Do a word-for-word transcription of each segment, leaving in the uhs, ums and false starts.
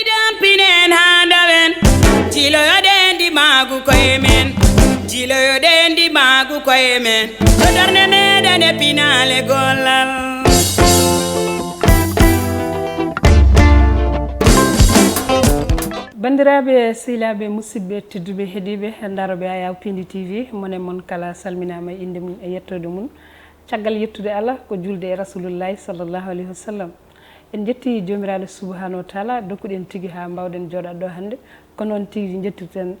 Dampinen haa ndawen, jiloyoɗen ndimaagu koye men, jiloyoɗen ndimaagu koye men, to darnde meɗen e pinaale gollal. Banndiraaɓe, sehilaaɓe, musidɓe tedduɓe heɗiiɓe ndarooɓe Ayaw Pindi T V, mon e mon kala salminaama e innde mum e yettoode mum. Caggal yettude Allah, ko julde e Rasulullahi sallallahu alayhi wa sallam. En njetti Joomiraaɗo subhanahu wa taala, dokkuɗen tigi haa mbaawɗen jooɗaade ɗo hannde. Ko noon tigi njettirten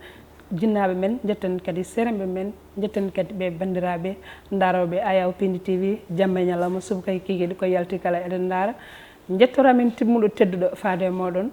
jinnaaɓe men, njetten kadi seeremɓe men, njetten kadi ɓe banndiraaɓe ndarooɓe Ayaw Pindi T V, jamma e ñalawma, subaka e kikiiɗe ko yalti kala eɗen ndaara. Njettoor amen timmuɗo tedduɗo faade e mooɗon.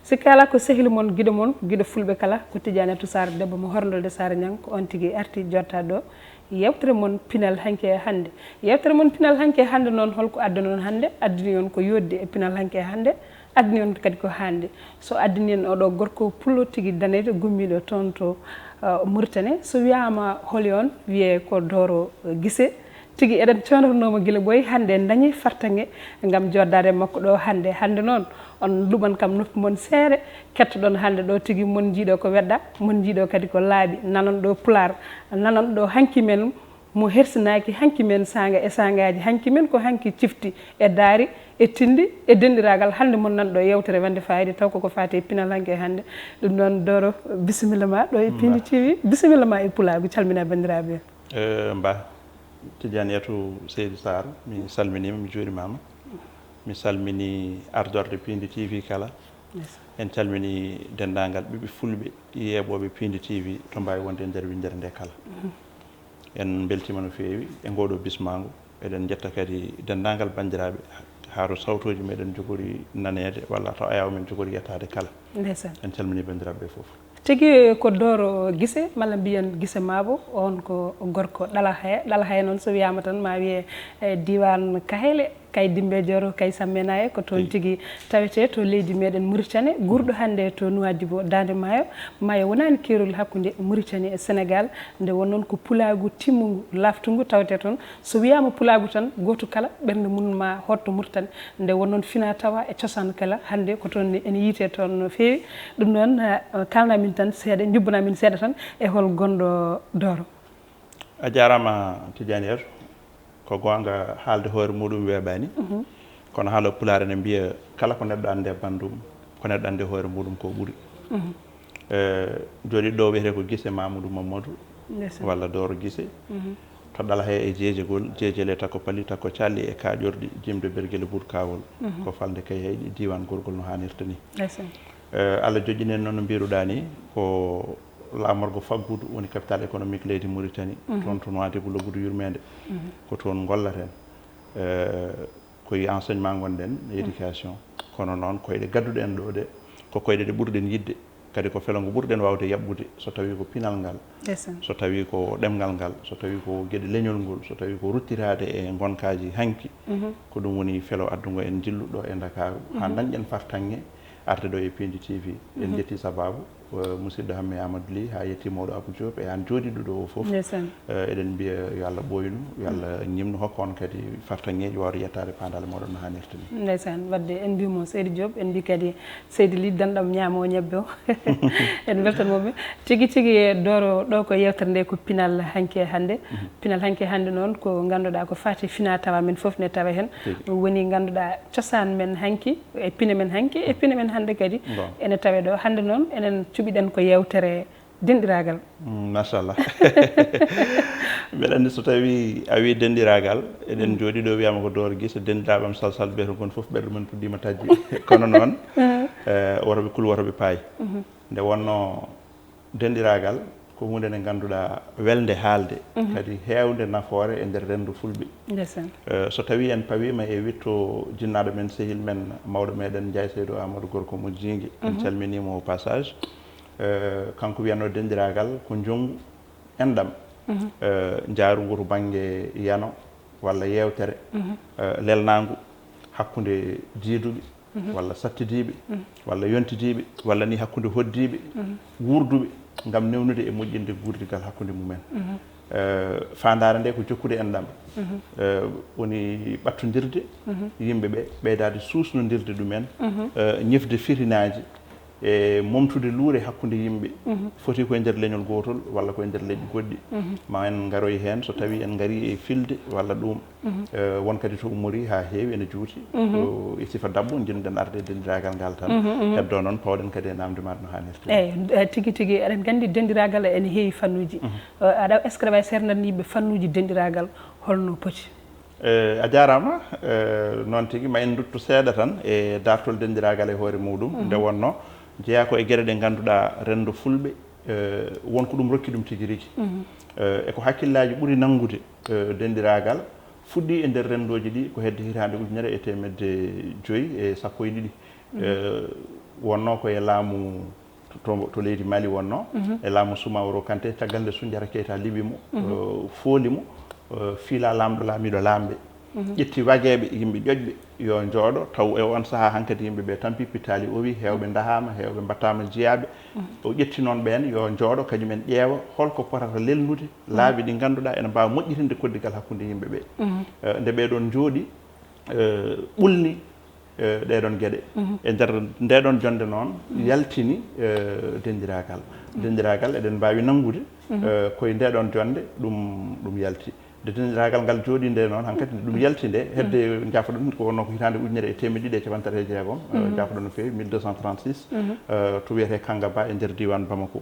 Sikka alaa ko sehil mon, giɗo mon, giɗo fulɓe kala, ko Tidiane Atou Sarr, debbo mo Horndolde Saare Ñang, ko oon tigi arti jotta ɗo. Yewtere mon pinal hanki e hannde. Yewtere mon pinal hanki e hannde noon, holko adduno on hannde? Addani on ko yodde e pinal hanki e hannde, addani on kadi ko hannde. So addani en oɗo gorko pullo tigi daneejo gummiiɗo toon to, uh, Mauritanie. So wiyaama holi on, wiyee ko Doro, uh, Gise. Tigi eɗen coondatnoo mo gila ɓooyi, hannde en dañii fartaŋŋe ngam jooɗdaade e makko ɗo hannde. Hannde noon, on luɓan kam noppi mon seeɗa, kettoɗon hannde ɗo tigi, mon njiiɗo ko wedda, mon njiiɗo kadi ko laaɓi, nanon ɗo pulaar, nanon ɗo hanki men mo hersinaaki, hanki men saanga e saangaaji, hanki men ko hanki cifti e daari e tindi e denɗiraagal. Hannde mon nan ɗo yewtere wande fayida taw koko faati e pinal hanki e hannde. Ɗum noon, Doro, bisimilla ma ɗo e Pindi T V, bisimilla ma e pulaagu, calmina banndiraaɓe. Eh, mba, Tidiane Atou Seydi Sarr, mi salminiima, mi juurimaama. Mi salmini ardorde Pindi T V kala. Yes. En calmini denndaangal ɓiɓɓe fulɓe yeeɓooɓe Pindi T V to mbaawi wonde e nder winndere nde kala. Mhm. En mbeltiima no feewi e ngooɗo bismaango. Eɗen njetta kadi denndaangal banndiraaɓe haa to sawtooji meɗen njogori naneede walla to Ayaw men njogori yettaade kala. Ndeysaan. En calmini banndiraaɓe ɓe fof. Tigi ko Doro Gise, malla mbiyen Gise Maabo, on ko gorko Ɗalahaye. Ɗalahaye noon so wiyaama tan ma wiye, eh, diiwaan Kaheele, kay Dimmbejoor, kay Sammenaye, ko toon tigi tawetee to leydi meɗen Mauritanie, guurɗo hannde to Nouadhibou, Daande Maayo. Maayo wonaani keerol hakkunde Mauritanie e Sénégal, nde won noon ko pulaagu timmungu, laaɓtungu tawetee toon. So wiyaama pulaagu tan, gooto kala ɓernde mum ma hootto Mauritanie. Nde won noon fina tawa e cosaan kala, hannde ko toon ene yiyetee toon no feewi. Ɗum noon, eh, kaalna min tan seeɗa, njubbana min seeɗa tan e hol gonɗo Doro. A jaaraama, Tidiane Atou. Ko goonga, haalde hoore muɗum weeɓaani. Mhm. Kono haala pulaar ene mbiya, kala ko neɗɗo anndi e banndum, ko neɗɗo anndi e hoore muɗum ko ɓuri. Mhm. Eh, jooɗiiɗo ɗo wiyetee ko Gise Mamadou Mamadou, ndeysaan, walla Doro Gise. Mhm. To Ɗalahaye e jeejegol, jeejele takko pali, takko calɗi e kaaƴorɗi, jimde bergel e burkawol. Mhm. Ko falnde Kayhayɗi, diiwaan Gorgol no haanirta ni. Ndeysaan. Eh, Allah joƴƴini en noon no mbiruɗaa ni, ko laamorgo faggudu woni capital économique leydi Mauritanie, mhm, toon to Nouadhibou, lobbudu yurmeende. Mhm. Ko toon ngollaten. Eh, ko e enseignement ngonɗen, e éducation. Kono noon, koyɗe gadduɗen ɗo ɗe, ko koyɗe ɗe ɓurɗen yiɗde, kadi ko felo ngo ɓurɗen waawde yaɓɓude, so tawii ko pinal ngal, ndeysaan, so tawii ko ɗemngal ngal, so tawii ko geɗe leñol ngol, so tawii ko ruttiraade e ngonkaaji hanki. Mhm. Ko ɗum woni felo addungo en njillu ɗo e Ndakaaru, haa, mhm, dañɗen fartaŋŋe arde ɗo e Pindi T V. En, mhm, njetti sabaabu, eh, musidɗo Hamme Amadou Ly, haa yetti mawɗo Abou Diop, e aan jooɗiiɗo ɗo o fof. Ndeysaan. Eh, eɗen mbiya yo Allah ɓooynu, yo Allah, mm, ñimnu, hokka on kadi fartaŋŋeeji waawde yettaade paandaale mooɗon no haanirta ni. Ndeysaan, wadde en mbiyii mo Seydi Diop, en mbiyii kadi Seydi Ly, denɗam ñaamoowo ñebbe o. En mbeltan mo ɓe. Tigi, tigi, e Doro, ɗo ko yewtere nde ko pinal hanki e hannde. Mhm. Pinal hanki e hannde noon ko ngannduɗaa ko faati fina tawa, men fof ne tawa heen. Tigi. Woni ngannduɗaa cosaan men hanki, e pine men hanki, e pine men hannde kadi. Bon. Ene tawe ɗo. Hannde noon enen cuɓiɗen ko yewtere denɗiraagal. Mm, machallah. Mbeɗa anndi so tawii a wii denɗiraagal, eɗen, mm, njooɗii ɗo wiyaama ko Doro Gise, denɗiraaɓe am sal sal beeto ngon fof ɓerɗe mum puɗɗiima tajde. Kono noon, mm, eh, woto ɓe kul, woto ɓe paay. Mhm. Nde wonnoo denɗiraagal ko huunde nde ngannduɗaa welnde haalde, mhm, kadi heewnde nafoore e nder renndo fulɓe. Ndeysaan. Eh, so tawii en pawiima e witto jinnaaɗo men, sehil men, mawɗo meɗen Njaay Seydu Amadou Gorko mo Jiinge, en, mhm, calminii mo au passage. Eh, kanko wiyatnoo denɗiraagal ko njoɓdi enɗam, mhm, eh, njaarungu to bannge yano walla yewtere, mhm, eh, lelnaangu hakkunde diiduɓe, mhm, walla sattidiiɓe, mhm, walla yontidiiɓe, walla ni hakkunde hoɗdiiɓe, mhm, wuurduɓe, ngam newnude e moƴƴinde guurdigal hakkunde mumen. Mhm. Eh, faandaare nde ko jokkude enɗam. Mhm. Eh, woni ɓattondirde, mhm, yimɓe ɓe, ɓeydaade suusnondirde ɗumen, mhm, eh, ñifde fitinaaji, E momtude luure hakkunde yimɓe, foti ko e nder leñol gootol walla ko e nder leƴƴi goɗɗi. Ma en ngaroy heen so tawii en ngarii e filde walla ɗuum. Eh, won kadi to ummorii haa heewi ene juuti. Ko e sifa dabbo njiɗ-ɗen arde e denndiraagal ngal tan. Heddoo noon, paw-ɗen kadi e naamnde maaɗa no haanirta. Eeyi, eh, tigi tigi, eɗen nganndi denndiraagal ene heewi fannuuji. Eh, aɗa, est-ce que aɗa waawi seernande yimɓe fannuuji denndiraagal holno poti? Eh, a jaaraama. Eh, noon tigi, ma en nduttu seeɗa tan e daartol denndiraagal e hoore muuɗum. Nde wonnoo, jeyaa ko e geɗe ɗe ngannduɗaa renndo fulɓe, eh, won ko ɗum rokki ɗum tigi rigi. Eh, e ko hakkillaaji ɓuri nanngude, eh, denndiraagal fuɗɗii e nder renndooji ɗi ko hedde hitaande ujunere e teemedde joyi e sappo e ɗiɗi. Eh, wonnoo ko e laamu to, to leydi Mali wonnoo, e laamu Soumaoro Kanté, caggal nde Soundiata Keita liɓi mo, eh, fooli mo, eh, fiila laamɗo laamiiɗo laamɓe. Ƴetti wageeɓe, yimɓe ƴoƴɓe, yo njooɗo, taw e on sahaa hankadi yimɓe ɓe tampi, pittaali owi, heewɓe ndahaama, heewɓe mbaɗtaama jiyaaɓe. O ƴetti noon ɓeen, yo njooɗo, kañum en ƴeewa holko potata lelnude laabi ɗi ngannduɗaa ene mbaawa moƴƴitinde koddigal hakkunde yimɓe ɓe. Eh, nde ɓee ɗoon njooɗi, eh, ɓulni, eh, ɗee ɗoon geɗe. E nder ndee ɗoon jonnde noon, yaltini, eh, denndiraagal. Denndiraagal, eɗen mbaawi nanngude, eh, koye ndee ɗoon jonnde ɗum, ɗum yalti. Nde denndiraagal ngal jooɗi nde noon, hankadi ɗum yalti nde, hedde, njaafoɗon, ko wonnoo ko hitaande ujunere e teemedde ɗiɗi e cappanɗe tati e jeegom, eh, njaafoɗon no feewi, mille deux cent trente-six, eh, to wiyetee Kangaba e nder diiwaan Bamako.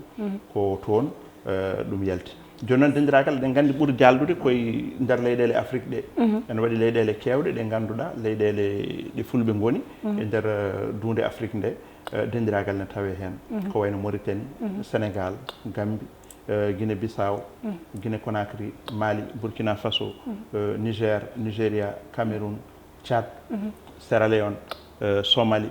Ko toon, eh, ɗum yalti. Jooni noon, denndiraagal, eɗen nganndi ɓuri jaaldude koye nder leyɗeele Afrik ɗe. Ene waɗi leyɗeele keewɗe ɗe ngannduɗaa, leyɗeele ɗe fulɓe ngoni e nder, eh, duunde Afrik nde, eh, denndiraagal ne tawee heen. Ko wayno Mauritanie, Sénégal, Gambie, eh, Guinée Bissau, Guinée Conakry, Mali, Burkina Faso, eh, Niger, Nigeria, Cameroun, Tchad, Sierra Leone, eh, Somalie,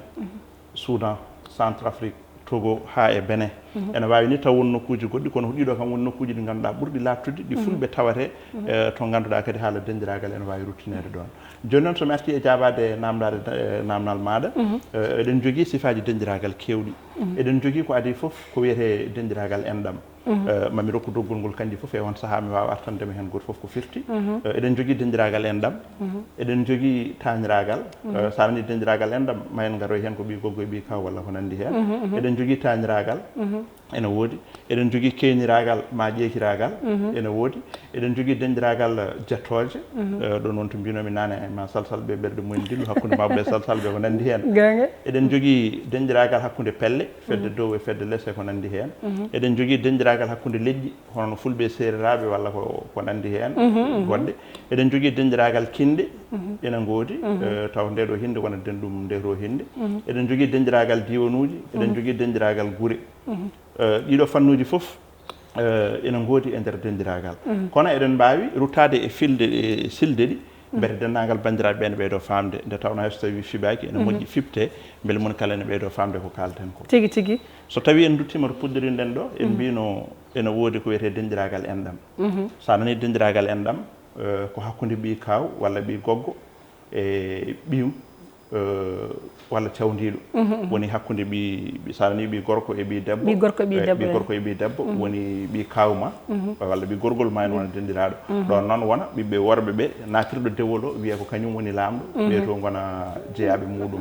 Soudan, Centrafrique, Togo, haa e Benin. Ene waawi ni taw won nokkuuji goɗɗi, kono ko ɗiɗo kam woni nokkuuji ɗi ngannduɗaa ɓurɗi laaɓtude, ɗi fulɓe tawatee, eh, to ngannduɗaa kadi haala denndiraagal ene waawi ruttineede ɗoon. Jooni noon, so mi artii e jaabaade naamndaade, eh, naamnal maaɗa, eh, eɗen njogii sifaaji denndiraagal keewɗi. Eɗen njogii ko adii fof ko wiyetee denndiraagal enɗam. Eh, ma mi rokku doggol ngol kanji fof, e on sahaa mi waawa artande ma heen gooto fof ko firti. Eh, eɗen njogii denndiraagal enɗam. Eɗen njogii taañraagal. Eh, so a nanii denndiraagal enɗam, ma en ngaroy heen ko ɓii goggo e ɓii kaaw walla ko nanndi heen. Eɗen njogii taañraagal. Ene woodi. Eɗen njogii keeñiraagal ma ƴeekiraagal. Ene woodi. Eɗen njogii denndiraagal, eh, jettooje. Eh, ɗo noon to mbiinoomi naane, ma salsalɓe ɓerɗe mumen dillu hakkunde mawɓe e salsalɓe ko nanndi heen. Eɗen njogii denndiraagal hakkunde pelle, fedde dow e fedde les e ko nanndi heen. Eɗen njogii denndiraagal hakkunde leƴƴi, hono no fulɓe e seereraaɓe walla ko, ko nanndi heen, goɗɗe. Eɗen njogii denndiraagal kinnɗe, ene ngoodi, eh, taw ndee ɗo hinnde wonat den ɗum ndee ɗo hinnde. Eɗen njogii denndiraagal diiwanuuji, eɗen njogii denndiraagal gure. Eh, ɗiɗo fannuuji fof, eh, ene ngoodi e nder denndiraagal. Kono eɗen mbaawi ruttaade e filde, e silde ɗi, mbete denndaangal banndiraaɓe ɓe ene ɓeydoo faamde, nde tawnoo hay so tawii fiɓaaki, ene moƴƴi fiɓtee, mbele mon kala ene ɓeydoo faamde ko kaalten ko. Tigi, tigi. So tawii en nduttiima to puɗɗorinɗen ɗo, en mbiino ene woodi ko wiyetee denndiraagal enɗam. So a nanii denndiraagal enɗam, eh, ko hakkunde ɓii kaaw walla ɓii goggo e ɓiyum, eh, walla cawndiiɗo. Woni hakkunde ɓii, ɓii, so a nanii ɓii gorko e ɓii debbo. Ɓii gorko e ɓii eh, debbo, ɓii eh. Gorko e ɓii debbo woni ɓii kaaw ma, eh, walla ɓii gorgol ma ene wona denndiraaɗo. Ɗoon noon wona ɓiɓɓe worɓe ɓe, naatirɗo dewol o, wiya ko kañum woni laamɗo, ɓee to ngona jeyaaɓe muuɗum.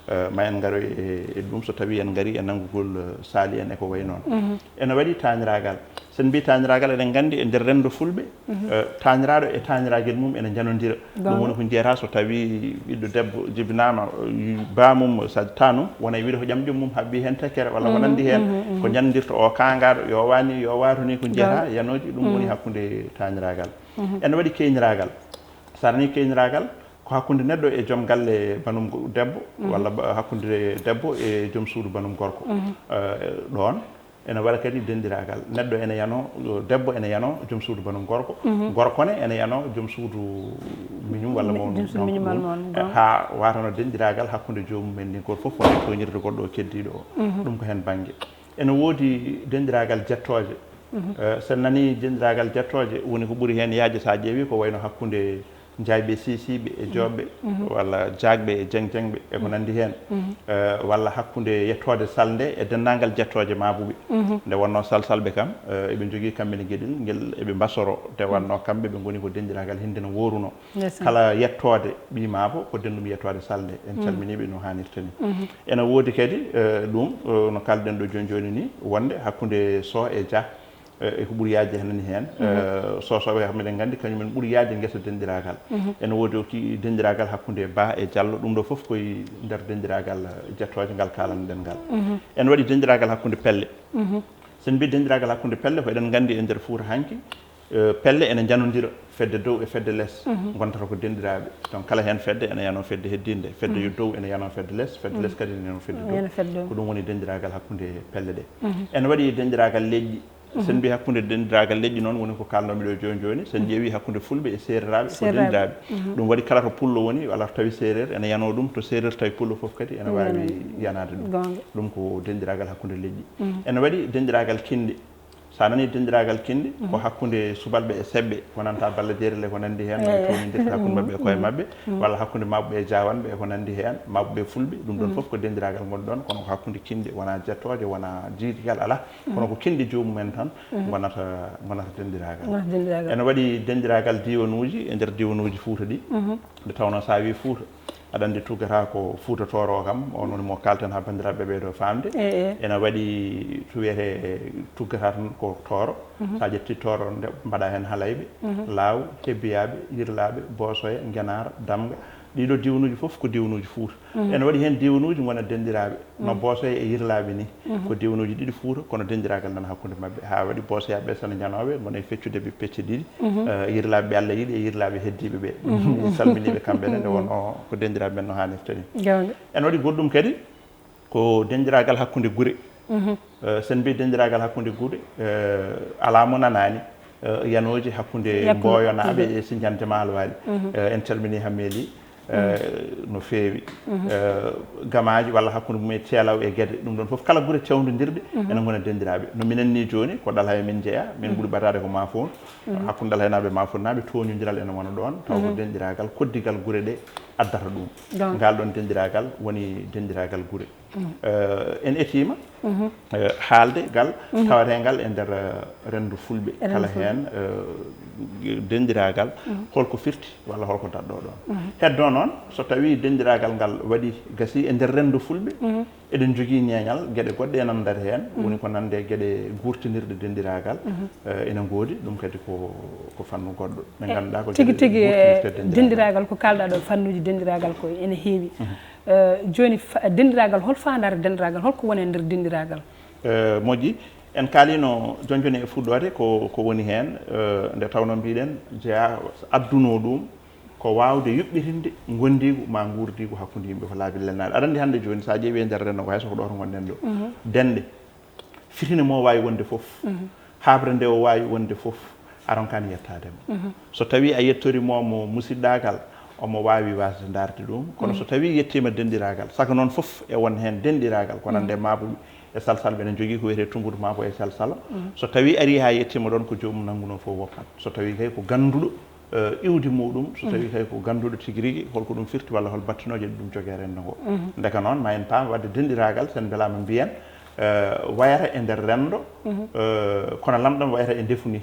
Eh, ma en ngaroy e, e ɗum so tawii en ngarii e nanngugol, eh, saali en e ko wayi noon. Ene waɗi taañraagal. So en mbii taañraagal, eɗen nganndi e nder renndo fulɓe, eh, taañraaɗo e taañraagel mum ene njanondira. Ɗum woni ko njiyataa so tawii ɓiɗɗo debbo jibinaama, eh, baamum saɗtaanum, wona e wiide ko ƴamƴam mum haɓɓi heen tekkere walla ko nanndi heen, ko njanondirta o kaangaaɗo, yo waani, yo waatu ni, ko njiyataa yanooji, ɗum woni hakkunde taañraagal. Ene waɗi keeñiraagal. So a nanii keeñiraagal, ko hakkunde neɗɗo e joom galle banum go-, debbo, walla ba-, hakkunde debbo e joom suudu banum gorko. Eh, ɗoon, ene waɗa kadi denndiraagal. Neɗɗo ene yanoo, debbo ene yanoo joom suudu banum gorko. Gorko ne ene yanoo joom suudu miñum walla mawnu, joom suudu miñum walla mawnu, haa waatano denndiraagal hakkunde joomum en ni, gooto fof wona e tooñirde goɗɗo o keddiiɗo o. Ɗum ko heen bannge. Ene woodi denndiraagal jettooje. Eh, so en nanii denndiraagal jettooje, woni ko ɓuri heen yaajde so a ƴeewii ko wayno hakkunde Njaayɓe, siisiiɓe e jooɓɓe, walla jaagɓe e jeŋ-jeŋɓe e ko nanndi heen. Eh, walla hakkunde yettoode salnde e denndaangal jettooje maabuɓe. Nde wonnoo salsalɓe kam, eh, eɓe njogii kamɓe ne geɗel ngel eɓe mbasoro, nde wonnoo kamɓe ɓe ngoni ko denndiraagal hinde no woorunoo. Kala yettoode ɓii maabo ko denndum yettoode salnde. En calminii ɓe no haanirta ni. Ena woodi kadi, eh, ɗum, eh, no kaalɗen ɗo jooni jooni ni, wonde hakkunde Soh e Jah, eh, e ko ɓuri yaajde heen ni heen. Eh, Sohsoɓe, miɗen nganndi kañum en ɓuri yaajde ngesa denndiraagal. Ena woodi o ki denndiraagal hakkunde Bah e Jallo, ɗum ɗo fof koye nder denndiraagal, eh, jettooje ngal kaalanɗen ngal. Ena waɗi denndiraagal hakkunde pelle. So en mbii denndiraagal hakkunde pelle, ko eɗen nganndi e nder Fuuta hanki, eh, pelle ene njanondira fedde dow e fedde les, ngontata ko denndiraaɓe. Donc kala heen fedde ene yanoo fedde heddiinde, fedde yo dow ene yanoo fedde les, fedde les kadi ene yanoo fedde dow. Yana fedde. Ko ɗum woni denndiraagal hakkunde pelle ɗe. Ene waɗi denndiraagal leƴƴi. So en mbii hakkunde denndiraagal leƴƴi noon woni ko kaalnoomi ɗo jooni jooni. So en ƴeewii hakkunde Fulɓe e Seereraaɓe ko Seereraaɓe. Denndiraaɓe. Ɗum waɗi kala to Pullo woni, walla to tawi Seereer, ene yanoo ɗum, to Seereer tawi Pullo fof kadi ene waawi yanaade ɗum. Goonga. Ɗum ko denndiraagal hakkunde leƴƴi. Ene waɗi denndiraagal kinɗe. So a nanii denndiraagal kinɗe, ko hakkunde subalɓe e seɓɓe, ko nanta Balla Jeeri le ko nanndi heen, no ɓe tooñondirta hakkunde maɓɓe e koye maɓɓe, walla hakkunde Maaɓuɓe e Jaawanɓe e ko nanndi heen, Maaɓuɓe e Fulɓe, ɗum ɗoon fof ko denndiraagal ngon ɗoon, kono ko hakkunde kinɗe, wonaa jettooje, wonaa jiidigal alaa, kono ko kinɗe joomum en tan ngonata, ngonata denndiraagal. Ngonata denndiraagal. Ene waɗi denndiraagal diiwanuuji e nder diiwanuuji Fuuta ɗi, nde tawnoo so a wii Fuuta, aɗa anndi tuggata ko Fuuta Tooro o kam, on woni mo kaalten haa banndiraaɓe ɓeydo faamde. Ena waɗi to wiyetee tuggata tan ko Tooro. So a ƴettii Tooro nde mbaɗa heen Halayɓe, Laaw, Hebbiyaaɓe, Yirlaaɓe, Boosoya, Ngenaar, Damga. Ɗiɗo diiwanuuji fof ko diiwanuuji Fuuta. Ena waɗi heen diiwanuuji ngona denndiraaɓe, no Boosoya e Yirlaaɓe ni. Ko diiwanuuji ɗiɗi Fuuta, kono denndiraagal nana hakkunde maɓɓe. Haa waɗi Boosoyaaɓe so ne njanooɓe, ngona e feccude ɓe pecce ɗiɗi. Eh, Yirlaaɓe ɓe Allah yiɗi e Yirlaaɓe heddiiɓe ɓe. Mi salminii ɓe kamɓe ne, nde wonnoo ko denndiraaɓe men no haanirta ni. Goonga. Ene waɗi goɗɗum kadi, ko denndiraagal hakkunde gure. Eh, so en mbii denndiraagal hakkunde gure, eh, alaa mo nanaani, eh, yanooji hakkunde Mbooyonaaɓe e Sinjante Maalwaali. Eh, en calminii Hammeeli, eh, no feewi. Eh, gamaaji walla hakkunde mum e Ceelaw e Gede, ɗum ɗoon fof kala gure cewndondirɗe ene ngona denndiraaɓe. No minen ni jooni, ko Ɗalhay min njeyaa, min ɓuri ɓadaade ko Maafoon. Hakkunde Ɗalhaynaaɓe e Maafoonnaaɓe, tooñondiral ene wona ɗoon, taw ko denndiraagal, koddigal gure ɗe addata ɗum. Ngal ɗoon denndiraagal woni denndiraagal gure. Eh, en etiima, eh, haalde gal tawateengal e nder, eh, renndo Fulɓe. Kala heen, eh, denndiraagal, holko firti walla holko daɗɗoo ɗoon. Heddoo noon, so tawii denndiraagal ngal waɗi, gasii e nder renndo Fulɓe, eɗen njogii ñeeñal, geɗe goɗɗe ene nandata heen, woni ko nande geɗe guurtinirɗe denndiraagal, eh, ene ngoodi, ɗum kadi ko, ko fannu goɗɗo. Ɓe ngannduɗaa ko tigi geɗe tigi, guurtinirɗe eh, denndiraagal. Denndiraagal, ko kaalɗaa ɗo, fannuuji denndiraagal ko ene heewi. Eh, jooni, fa-, denndiraagal, hol faandaare denndiraagal, holko woni e nder denndiraagal? Eh, moƴƴi, en kaaliino jooni jooni e fuɗɗoode ko, ko woni heen, eh, nde tawnoo mbiɗen jeyaa addunoo ɗum ko waawde yuɓɓitinde ngonndiigu maa nguurdiigu hakkunde yimɓe ko laabi lelnaaɗi. Aɗa anndi hannde jooni so a ƴeewi e nder renndo ngo, hay so ko ɗo to ngonɗen ɗo, dennde, fitina mo waawi wonde fof, haaɓre nde o waawi wonde fof, a ronkaani yettaade mo. So tawii a yettorii mo, mo musiɗɗaagal, omo waawi waasde ndaarde ɗum. Kono so tawii yettiima denndiraagal, saka noon fof e won heen denndiraagal, ko nande Maabuɓe e Salsalɓe ene njogii ko wiyetee tumburu maabo e salsala. So tawii arii haa yettiima ɗoon, ko joomum nanngunoo fof woppat. So tawii kay ko gannduɗo, eh, iwdi muɗum, so tawii kay ko gannduɗo tigi rigi, holko ɗum firti walla hol battinooje ɗe ɗum jogii e renndo ngo. Ndeka noon, ma en paam waɗde denndiraagal, so en mbelaama mbiyen, eh, wayata e nder renndo, eh, kono lamɗam wayata e ndefu ni.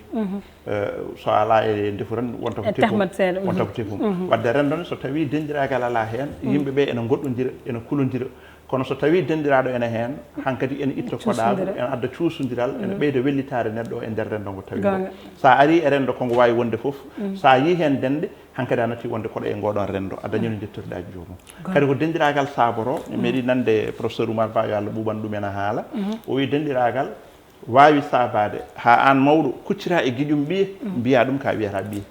Eh, so alaa e ndefu tan, wonta ko e tefum, tahmat seeɗa. Wonta ko tefum. Waɗde renndo ne, so tawii denndiraagal alaa heen, yimɓe ɓe ene ngoɗɗondira, ene kulondira. Kono so tawii denndiraaɗo ene heen, hankadi ene itta koɗaagu, ene adda cuusundiral, ene ɓeyda wellitaare neɗɗo e nder renndo ngo tawi ngo. Goonga. So a arii e renndo ko ngo waawi wonde fof, so a yii heen dennde, hankadi a natti wonde koɗo e ngooɗoon renndo, a dañii no njettorɗaa joomum. Goonga. Kadi ko denndiraagal saaboro, mi meeɗi nande professeur Oumar Ba, yo Allah ɓuuɓan ɗum en, a haala. O wii denndiraagal waawi saabaade haa aan mawɗo kuccira e giƴum ɓiye, mbiyaa ɗum ka wiyata ɓiye.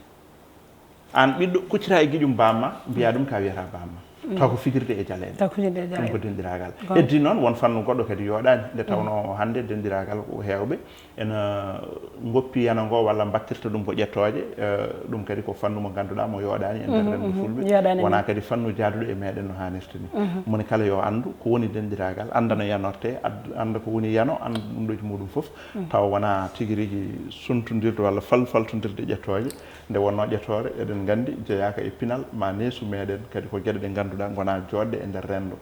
Aan ɓiɗɗo kuccira e giƴum baamma, mbiyaa ɗum ka wiyata baamma. Taw ko fijirde e jaleeɗe. Taw ko fijirde e jaleeɗe. Ɗum ko denɗiraagal. Heddii noon, won fannu goɗɗo kadi yooɗaani. Nde tawnoo hannde denɗiraagal ko heewɓe ena ngoppi yano ngo walla mbattirta ɗum ko ƴettooje. Eh, ɗum kadi ko fannu mo ngannduɗaa mo yooɗaani e nder renndo fulɓe. Wonaa kadi fannu jaaduɗo e meɗen no haanirta ni. Moni kala yo anndu ko woni denɗiraagal, annda no yanorte, ad-, annda ko woni yano, annda ɗum ɗooji muɗum fof. Tawa wonaa tigi rigi suntondirde walla fal-, faltondirde ƴettooje. Nde wonnoo ƴettoore, eɗen nganndi, jeyaaka e pinal, ma neesu meɗen, kadi ko geɗe ɗe ngannduɗaa ngonaa jooɗɗe e nder renndo.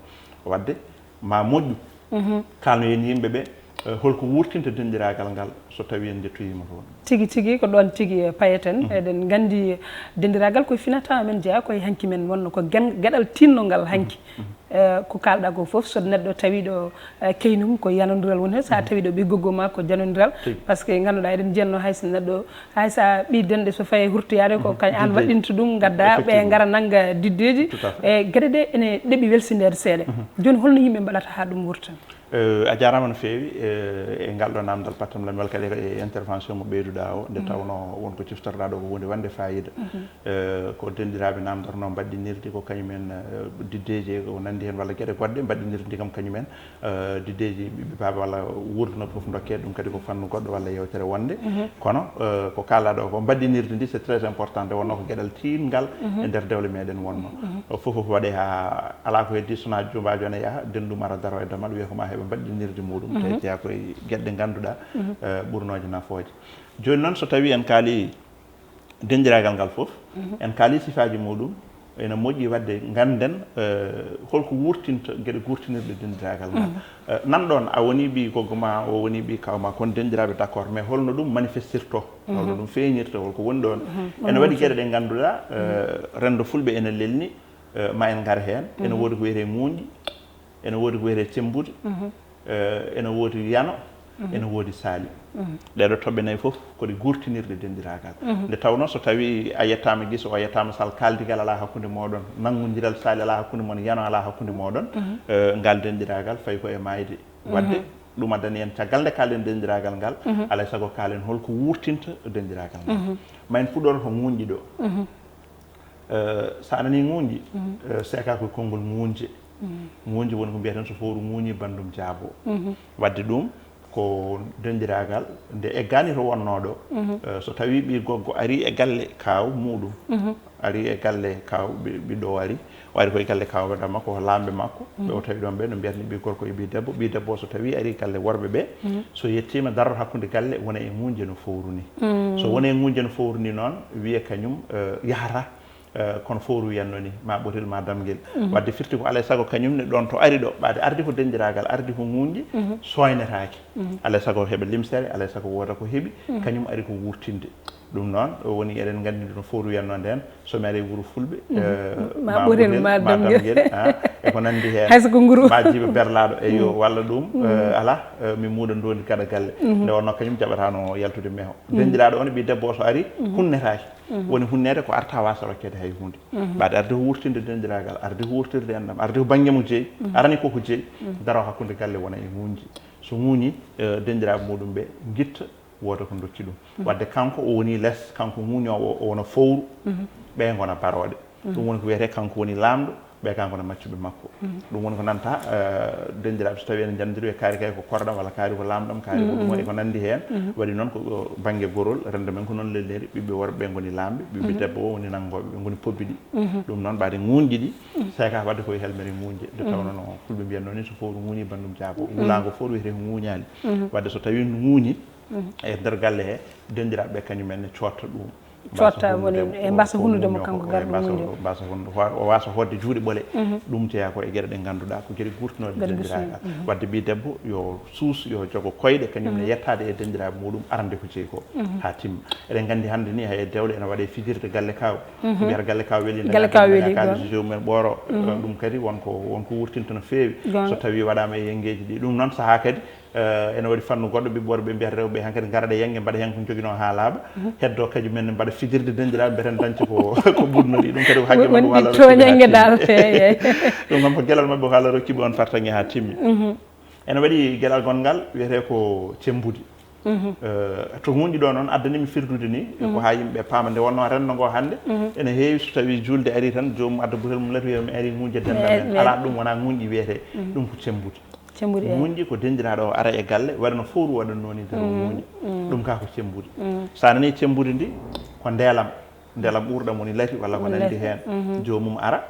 Waɗde, ma moƴƴu, kaalnoyen yimɓe ɓe, eh, holko wurtinta denɗiraagal ngal so tawii en njettoyiima toon. Tigi, tigi, ko ɗoon tigi, eh, payeten. Eɗen nganndi denɗiraagal koye finata men jeyaa, koye hanki men wonno, ko gen-, geɗal tiinnongal hanki. Eh, ko kaalɗaa ko fof, so neɗɗo tawiiɗo, eh, keynum, ko yanondiral woni heen, so a tawiiɗo ɓiy goggo ma ko janondiral, par ce que ngannduɗaa eɗen njiyatno hay so neɗɗo, hay so a ɓiy denɗe so fayi hurtoyaade ko kañ aan waɗɗinta ɗum, ngadda ɓe ngara nannga diddeeji. E geɗe ɗe ene ɗeɓi welsindeede seeɗa. Jooni holno yimɓe mbaɗata haa ɗum wurta? Eh, a jaaraama no feewi, eh, e ngal ɗo naamndal pattam lam walla kadi e intervention mo ɓeyduɗaa o, nde tawnoo won ko ciftorɗaa ɗo ko huunde wonde faayiida. Eh, ko denɗiraaɓe naamndornoo mbaɗɗinirde ko kañum en, eh, diddeeji e ko nanndi heen walla geɗe goɗɗe mbaɗɗinirde ndi kam kañum en, eh, diddeeji ɓiɓɓe baaba walla wuurduno fof ndokkee ɗum kadi ko fannu goɗɗo walla yewtere wonde. Kono, eh, ko kaalɗaa ɗo ko mbaɗɗinirde ndi c'est très important nde wonnoo ko geɗal tiinngal e nder dewle meɗen wonnoo. Fof fof waɗee haa alaa ko heddii so wonaa jumbaajo ene yaha denɗum ara daro e damal wiya ko ma heɓa mbaɗɗinirde muɗum te jeyaa koye geɗe ɗe ngannduɗaa, eh, ɓurnooje nafooje. Jooni noon so tawii en kaalii denɗiraagal ngal fof, en kaalii sifaaji muɗum, ene moƴƴi waɗde ngannden, eh, holko wurtinta geɗe guurtinirɗe denɗiraagal ngal. Eh, nan ɗoon, a woni ɓiy goggo ma, o woni ɓiy kaw ma, kono denɗiraaɓe d'accord, mais holno ɗum manifestirtoo? Holno ɗum feeñirta? Holko woni ɗoon? Ene waɗi geɗe ɗe ngannduɗaa, eh, renndo fulɓe ene lelni, eh, ma en ngar heen. Ene woodi ko wiyetee ŋuunƴi, ene woodi ko wiyetee cemmbude, eh, ene woodi yano, ene woodi saali. Ɗee ɗoo toɓɓe nayi fof ko ɗe guurtinirɗe denɗiraagal. Nde tawnoo so tawii a yettaama giso, o yettaama sal, kaaldigal alaa hakkunde mooɗon, nanngondiral saali alaa hakkunde mon, yano alaa hakkunde mooɗon, eh, ngal denɗiraagal fayi ko e maayde. Waɗde ɗum addani en caggal nde kaalen denɗiraagal ngal, alaa e sago kaalen holko wurtinta denɗiraagal ngal. Ma en puɗɗor ko ŋuunƴi ɗo. Eh, so a nanii ŋuunƴi, eh, seekaa ko e konngol ŋuunje. Ŋuunje woni ko mbiyeten so fowru ŋuuñi banndum jaaboo. Waɗde ɗum ko denɗiraagal nde eggaani to wonnoo ɗo. Eh, so tawii ɓiy goggo arii e galle kaaw muɗum, arii e galle kaaw ɓi-, ɓiɗɗo o arii, o ari ko e galle kaaw ɓe ɗamma ko laamɓe makko, ɓe o tawi ɗoon ɓe no mbiyatmi ɓiy gorko e ɓiy debbo. Ɓiy debbo o so tawii arii galle worɓe ɓe, so yettiima daror hakkunde galle wona e ŋuunje no fowru ni. So woni e ŋuunje no fowru ni noon, wiye kañum, eh, yahata, eh, kono fowru wiyatno ni, ma ɓotel ma damngel. Waɗde firti ko alaa e sago kañum ne ɗoon to ari ɗo, ɓaade ardi ko denɗiraagal, ardi ko ŋuunƴi, sooynetaake. Alaa e sago heɓa limsere, alaa e sago wooda ko heɓi, kañum ari ko wurtinde. Ɗum noon, o woni eɗen nganndi no fowru wiyatno ndeen, so mi arii wuro fulɓe, eh, ma ɓotel, ma damngel, ah, e ko nanndi heen. Hay so ko nguru. Ma jiiba berlaaɗo, eyyo, walla ɗum, eh, alaa, eh, mi muuda ndoondi gaɗa galle. Nde wonnoo kañum jaɓataano yaltude meho. Denɗiraaɗo o ne ɓiy debbo o so arii, hunnetaake. Woni hunneede ko arta waasa rokkeede hay huunde. Ɓaade arde ko wurtinde denɗiraagal, arde ko wurtinde enɗam, arde ko bannge mo jeyi, arani koko jeyi, daro hakkunde galle wona e ŋuunji. So ŋuuñi, eh, denɗiraaɓe muɗum ɓe ngitta, wooda ko ndokki ɗum. Waɗde kanko o woni les, kanko ŋuuñoowo o, o wona fowru, ɓe ngona barooɗe. Ɗum woni ko wiyetee kanko woni laamɗo, ɓe kanko no maccuɓe makko. Ɗum woni ko nanta, eh, denɗiraaɓe so tawii ene njanndiri e kaari kay ko korɗam walla kaari ko laamɗam, kaari ko ɗum e ko nanndi heen. Waɗi noon ko, o, bannge gorol, renndo men ko noon lelniri, ɓiɓɓe worɓe ɓe ngoni laamɓe, ɓiɓɓe debbo o woni nanngooɓe, ɓe ngoni pobbiɗi. Ɗum noon mbaɗi ŋuunƴi ɗi, seekaa waɗde koye helmere ŋuunƴe. Nde tawnoo no fulɓe mbiyatnoo ni, so fowru ŋuuñi banndum jaaboo. Wulaango fof wiyetee ko ŋuuñaali. Waɗde so tawii ŋuuñi, e nder galle he, denɗiraaɓe ɓe kañum en ne cootta ɗum. Cootta woni e mbasa hunnude mo kanko garɗo ŋuunde. Mbasa hunnude, o waasa hoɗde juuɗe ɓole. Ɗum jeyaa ko e geɗe ɗe ngannduɗaa ko geɗe guurtinooɗe denɗiraagal. Waɗde ɓiy debbo yo suus, yo jogo koyɗe, kañum ne yettaade e denɗiraaɓe muɗum arande ko jeyi ko. Haa timma. Eɗen nganndi hannde ni hay e dewle ene waɗe fijirde galle kaaw. Mbiyata galle kaaw weli, galle kaaw weli, kaalis joomumen ɓooro. Ɗum kadi won ko, won ko wurtinta no feewi. So tawii waɗaama e yenngeeji ɗi. Ɗum noon sahaa kadi, Eh, ene waɗi fannu goɗɗo, ɓiɓɓe worɓe mbiyata rewɓe hankadi ngara ɗe yannge mbaɗa heen ko njoginoo haa laaɓa. Heddo kadi men mbaɗa fijirde denɗiraaɓe mbeten dañca ko, ko ɓurno ɗi. Ɗum kadi ko haqqe maɓɓe walla rokki ɓe haa timmi. Ɗum kam ko gelal maɓɓe ko Allah rokki ɓe on fartaŋŋe haa timmi. Ene waɗi gelal gonngal wiyetee ko cemmbudi. Eh, to ŋuñɗi ɗo noon, addani mi firdude ni, ko haa yimɓe paama nde wonnoo renndo ngo hannde, ene heewi so tawii juulde arii tan, joomum adda butel mum lati wiya mi arii ŋuñde denndam en. Alaa, ɗum wonaa ŋuñɗi wiyetee, ɗum ko cemmbuɗi. Cemmbuɗi, eey. Ŋuñɗi ko denɗiraaɗo o ara e galle, waɗa no fowru waɗatnoo ni tan o ŋuña. Ɗum kaa ko cemmbuɗi. So a nanii cemmbuɗi ndi, ko ndeelam, ndeelam uurɗam woni lati walla ko nanndi heen. Joomum ara.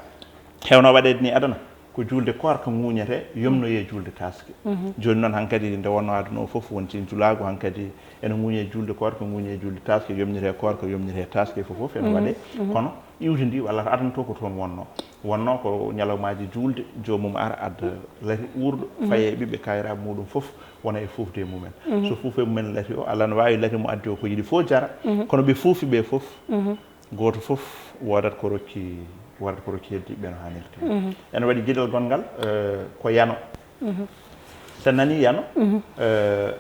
Heewno waɗeede ni adana, ko juulde koorka ŋuñetee, yomnoyee juulde taaske. Jooni noon hankadi nde wonnoo aduna o fof won ceen julaagu, hankadi ene ŋuñee juulde koorka, ŋuñee juulde taaske, yomniree koorka, yomniree taaske, fof fof ene waɗee. Kono iwdi ndi walla adana to ko toon wonnoo. Wonnoo ko ñalawmaaji juulde, joomum ara adda lati uurɗo, faye e ɓiɓɓe kaayiraaɓe muɗum fof wona e fuufde e mumen. So fuufi e mumen lati o, Alla no waawi lati mo addi o ko yiɗi fof jara. Kono ɓe fuufi ɓe fof, gooto fof woodat ko rokki, woodat ko rokki heddiiɓe ɓe no haanirta. Ene waɗi geɗel gonngal, eh, ko yano. So a nanii yano, eh,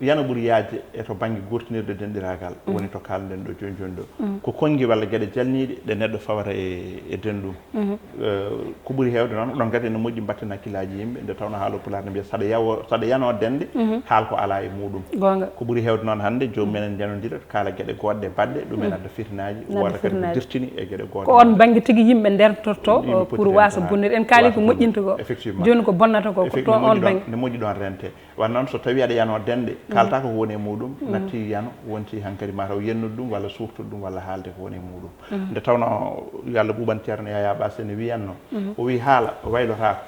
yano ɓuri yaajde e to bannge guurtinirde denɗiraagal, woni to kaalɗen ɗo jooni jooni ɗo. Ko konngi walla geɗe jalniiɗe ɗe neɗɗo fawata e, e denɗum. Eh, ko ɓuri heewde noon, ɗon kadi ene moƴƴi mbatten hakkillaaji yimɓe, nde tawnoo haalooɓe Pulaar ne mbiya, saɗa yawo, saɗa yanoo denɗe, haal ko alaa e muɗum. Goonga. Ko ɓuri heewde noon hannde, joomum en ene njanondira, kaala geɗe goodɗe baɗɗe, ɗum ene adda fitinaaji, wooda kadi ko dirtini e geɗe goodɗe. Ko oon bannge tigi yimɓe ndertortoo, yimɓe poti pour waasa bonnirde. En kaali ko moƴƴinta ko. Effectivement. Jooni ko bonnata ko, ko to oon bannge. Ne moƴƴi ɗoon rente. Wano noon, so tawii aɗa yanoo denɗe, kaaltaa ko woni e muɗum, natti yano, wonti hankadi mataw yennude ɗum walla suuftude ɗum walla haalde ko woni e muɗum. Nde tawnoo yo Alla ɓuuɓan Ceerno Yaya Baas ene wiyatnoo, o wii haala waylotaako,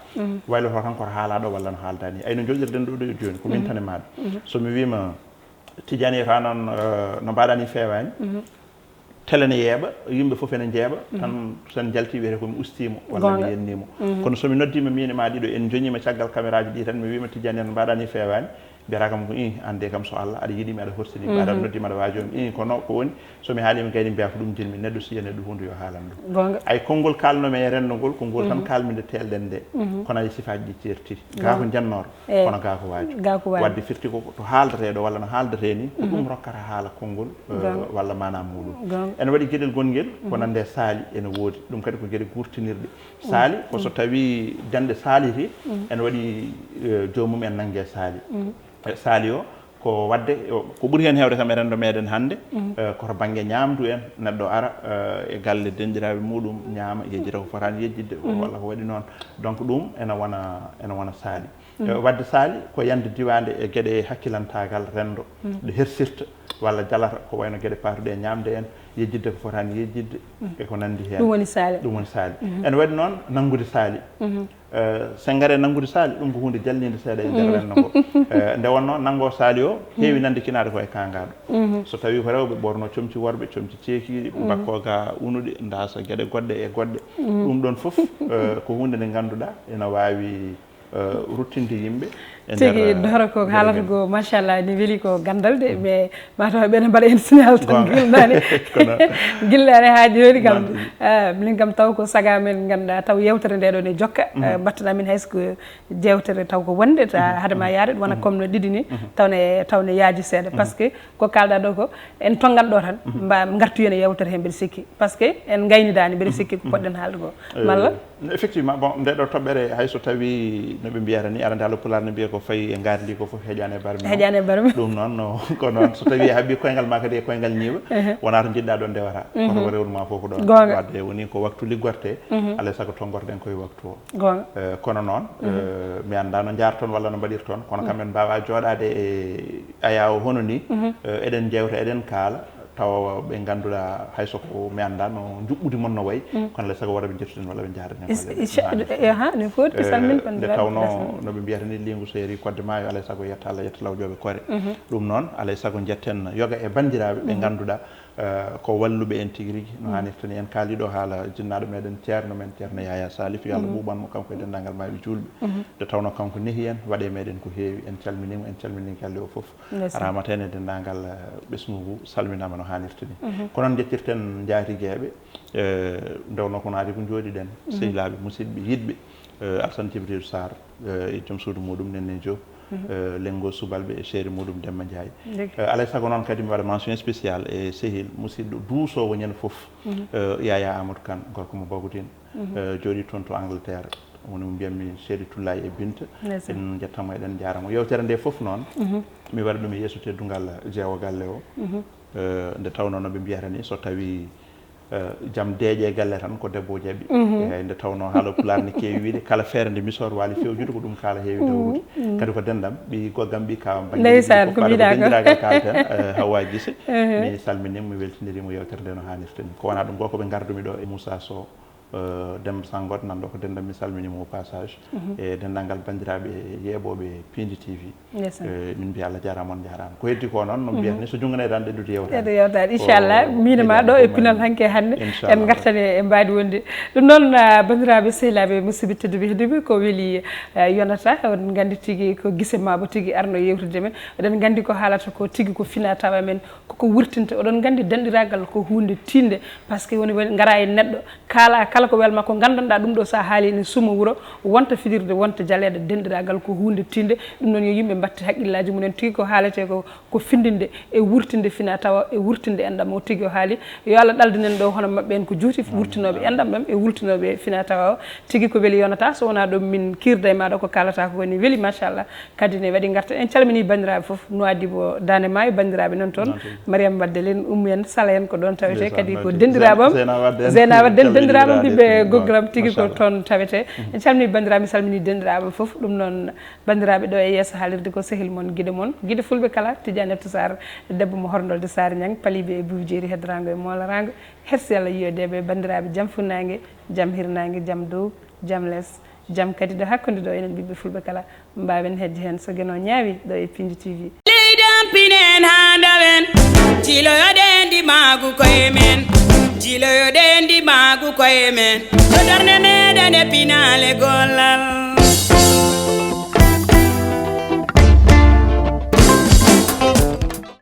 waylotoo tan koto haalaa ɗo walla no haaldaa ni. Ay no njooɗirɗen ɗo ɗo jooni, ko min tan e maaɗa. So mi wiima, Tijani, tawa noon, eh, no mbaɗaa ni feewaani, tele ne yeeɓa, yimɓe fof ene njeeɓa, tan so en njaltii wiyetee ko mi ustii mo walla mi yennii mo. Kono so mi noddii ma miin e maa ɗiɗo, en njoñii ma caggal kameraaji ɗi tan, mi wii ma, Tijani, no mbaɗaa ni feewaani, mbiyata kam ko, ih, aan de kam so Alla aɗa yiɗi mi, aɗa horsini mi, aɗa noddi ma, aɗa waajoo mi, ih, kono ko woni, so mi haalii ma kadi mbiyaa ko ɗum njiɗ mi, neɗɗo si yiya neɗɗo huunde yo haalan ɗum. Goonga. Ay konngol kaalnoo mi e renndo ngol, ko ngol tan kaalmi nde teelɗen nde, kono ay sifaaji ɗi ceerti. Gaa ko njannoor. Eey. Kono gaa ko waaju. Gaa ko waaju. Waɗde firti ko to haaldatee ɗo walla no haaldatee ni, ko ɗum rokkata haala konngol, eh, walla maanaa muɗum. Goonga. Ene waɗi geɗel gonngel ko nande saali ene woodi. Ɗum kadi ko geɗe guurtinirɗe. Saali ko so tawii denɗe saaliti, ene waɗi, eh, joomum en nannge saali. Eh, saali o ko waɗde, o, ko ɓuri heen heewde kam e renndo meɗen hannde, eh, ko to bannge ñaamdu en, neɗɗo ara, eh, e galle denɗiraaɓe muɗum ñaama, yejjita ko fotaani yejjitde, walla ko waɗi noon. Donc ɗum ene wona, ene wona saali. Eh, waɗde saali ko yande diwaande e geɗe hakkilantaagal renndo, ɗe hersirta walla jalata, ko wayno geɗe paatuɗe e ñaamde en, yejjitde ko fotaani yejjitde, e ko nanndi heen. Ɗum woni saali. Ɗum woni saali. Ene waɗi noon nanngude saali. Eh, so en ngarii nanngude saali, ɗum ko huunde jalniinde seeɗa e nder renndo ngo. Eh, nde wonnoo nanngoo saali o heewi nanndikinaade ko e kaangaaɗo. So tawii ko rewɓe ɓornoo comci worɓe, comci ceekiiɗi, mbakkoo ga unuɗe, ndaasa geɗe goɗɗe e goɗɗe. Ɗum ɗoon fof, eh, ko huunde nde ngannduɗaa ene waawi, eh, ruttinde yimɓe e nder, tigi, eh, doro ko haalata ko, machallah, ne weli ko ganndal de, mais mataw ɓe ne mbaɗa heen signal tan. Goonga. Gilnaani. Kono gilnaani haa jooni kam. Noon tigi. Eh, minen kam taw ko saga men ngannduɗaa taw yeewtere nde ɗo ne jokka. Eh, mbattana min hay so ko jeewtere taw ko wonde ta hade ma yaade, wona comme no ɗiɗi ni, taw ne, taw ne yaaji seeɗa. Parce que ko kaalɗaa ɗo ko en tonngan ɗo tan, mba ngartu yen e yeewtere he mbeɗa sikki. Parce que en ngaynidaani, mbeɗa sikki ko poɗɗen haalde ko. Eh, malla? Effectivement, bon, nde ɗo toɓɓere hay so tawii no ɓe mbiyata ni, arande Haala Pulaar no mbiya ko fayi e ngaari ndi ko fof heƴaani e barmi. Heƴaani e barmi. Ɗum noon, no, ko noon, so tawii a haɓɓii koyngal ma kadi e koyngal ñiiwa, wonaa to njiɗɗaa ɗoon ndewata. Kono ko rewnu ma fof ko ɗoon. Goonga. Wadde woni ko waktu liggorte, alay sago tonngorɗen koye waktu o. Goonga. Eh, kono noon, eh, mi anndaa no njaarton walla no mbaɗirton, kono kam en mbaawaa jooɗaade e ayaawo hono ni, eh, eɗen njeewta, eɗen kaala, tawa ɓe ngannduɗaa hay so ko mi anndaa no njuɓɓudi mon no wayi, kono alay sago wara ɓe njettuɗen walla ɓe njaarani en. Is-, walla ɓe incha-, njaarani en. Eh, ha, ne foti, eh, salmin nde tawnoo no ɓe mbiyata ni, liingu so yarii kodde maayo, alay sago yetta Allah, yetta lawƴooɓe kore. Ɗum noon, alay sago njetten yoga e banndiraaɓe ɓe ngannduɗaa, eh, ko walluɓe en tigi rigi, no haanirta ni. En kaali ɗo haala jinnaaɗo meɗen, ceerno men, ceerno Yaya Salif, yo Allah ɓuuɓan mo, kanko e denndaangal maaɓe juulɓe. Nde tawnoo kanko nehi en, waɗi e meɗen ko heewi, en calminii mo, en calminii galle o fof. Ndeysaan. Ramata en e denndaangal, eh, ɓesngu ngu salminaama no haanirta ni. Ko noon njettirten njaatigeeɓe, eh, nde wonnoo ko no aadi ko njooɗiɗen, sehilaaɓe, musidɓe, yiɗɓe, eh, Alsane Jibril Sarr, eh, e joom suudu muɗum Nenne Diop, eh, lenngo subalɓe e seeri muɗum Demba Ndiaye. Ndeke. Eh, alay sago noon kadi mi waɗa mention spéciale e sehil musidɗo duusoowo ñande fof, eh, Yaya Amadou Kane, gorko mo Bagudin, eh, jooɗii toon to Angleterre. woni mo mbiyatmi Seedi Tullaay e Binta. En njettanmo, eɗen njaaramo. Yewtere nde fof noon, mi waɗa ɗum e yeeso teddungal jeewo galle o. Eh, nde tawnoo no ɓe mbiyata ni, so tawi eh, jam deeƴe galle tan ko debbo o jaɓi. Eyi, nde tawnoo haala pulaar ne keewi wiide, kala feere nde misoor waali fewjude, ko ɗum kaala heewi dawrude. Kadi ko denɗam, ɓi goggam, ɓi kawam, bannge ndeysaan, ko mbiɗa ko dendiraagal kaalten, eh, Hawa Gise. Mi salminiima, mi weltinirii mo yewtere nde no haanirta ni. Ko wonaa ɗum, ko ko ɓe ngardumi ɗo e Moussa Sow, eh, Demba Sangot, nan ɗo ko denɗam, mi salminiima au passage. E denndaangal banndiraaɓe yeeɓooɓe Piindi T V. Ndeysaan. Eh, min mbiya Allah jaaraama, on njaaraama. Ko heddi ko noon, no mbiyat ni, so junngo ne tan ɗeddude yewtaade. Ɗeddude yewtaade, inchallah. Miin ma ɗo e pinal hanke hannde, en ngartani e mbaadi wonde. Ɗum noon, ah, banndiraaɓe, sehilaaɓe, musidɓe tedduɓe, hedduɓe, ko weli, ah, yonata. Oɗon nganndi tigi ko Gise Maabo tigi arno yewtidde men. Oɗon nganndi ko haalata ko tigi ko fina tawa men, koko wurtinta. Oɗon nganndi denɗiraagal ko huunde tiiɗnde, parce que woni, woni ngara e neɗɗo, kaala kala ko wel makko, nganndanɗaa ɗum ɗo, so a haali ene suuma wuro, wonta fijirde, wonta jaleeɗe, denɗiraagal ko huunde tiiɗnde. Ɗum noon, yo yimɓe mbaɗtu hakkillaaji mumen tigi ko haaletee ko, ko findinde e wurtinde fina tawa, e wurtinde enɗam o tigi o haali. Yo Allah ɗaldin en ɗo hono maɓɓe en ko juuti, wurtinooɓe enɗam ɗam e wurtinooɓe fina tawa o. Tigi ko weli yonata, so wonaa ɗum min kiirda e maaɗo ko kaalata ko woni weli, machallah. Kadi ne waɗi ngarta. En calminii banndiraaɓe fof, Nouadhibou Daande Maayo, banndiraaɓe noon toon. Noon toon. Mariam Wadde en, Ummi en, Sala en ko ɗoon tawetee. Ndeysaan, kadi ko noon tigi. Dendiraaɓe am. Zeyna Wadde en, Zeyna Wadde en, calminii dendiraaɓe am, dendiraaɓe ɓiɓɓe Piindi T V. Gogram tigi ko machallah. Toon tawetee. En calminii banndiraaɓe, mi salminii dendiraaɓe am fof. Ɗum noon, banndiraaɓe, ɗo e yeeso haalirde ko sehil mon, giɗo mon, giɗo fulɓe kala, Tidiane Abtou Sarr, debbo mo Horndolde Sarr Niang, paliiɓe e buubi jeeri, heddaraango e moolaraango. Hersi Allah yiyodeeɓe, banndiraaɓe, jam funnaange, jam hirnaange, jam dow, jam les, jam kadi ɗo hakkunde ɗo, enen ɓiɓɓe fulɓe kala, mbaawen hedde heen so geno ñaawi ɗo e Piindi T V. Leydi am pinen haa ndawen, jiiloyoɗen ndimaagu koye men, jiiloyoɗen ndimaagu koye men, so darnde meɗen e pinaale gollal.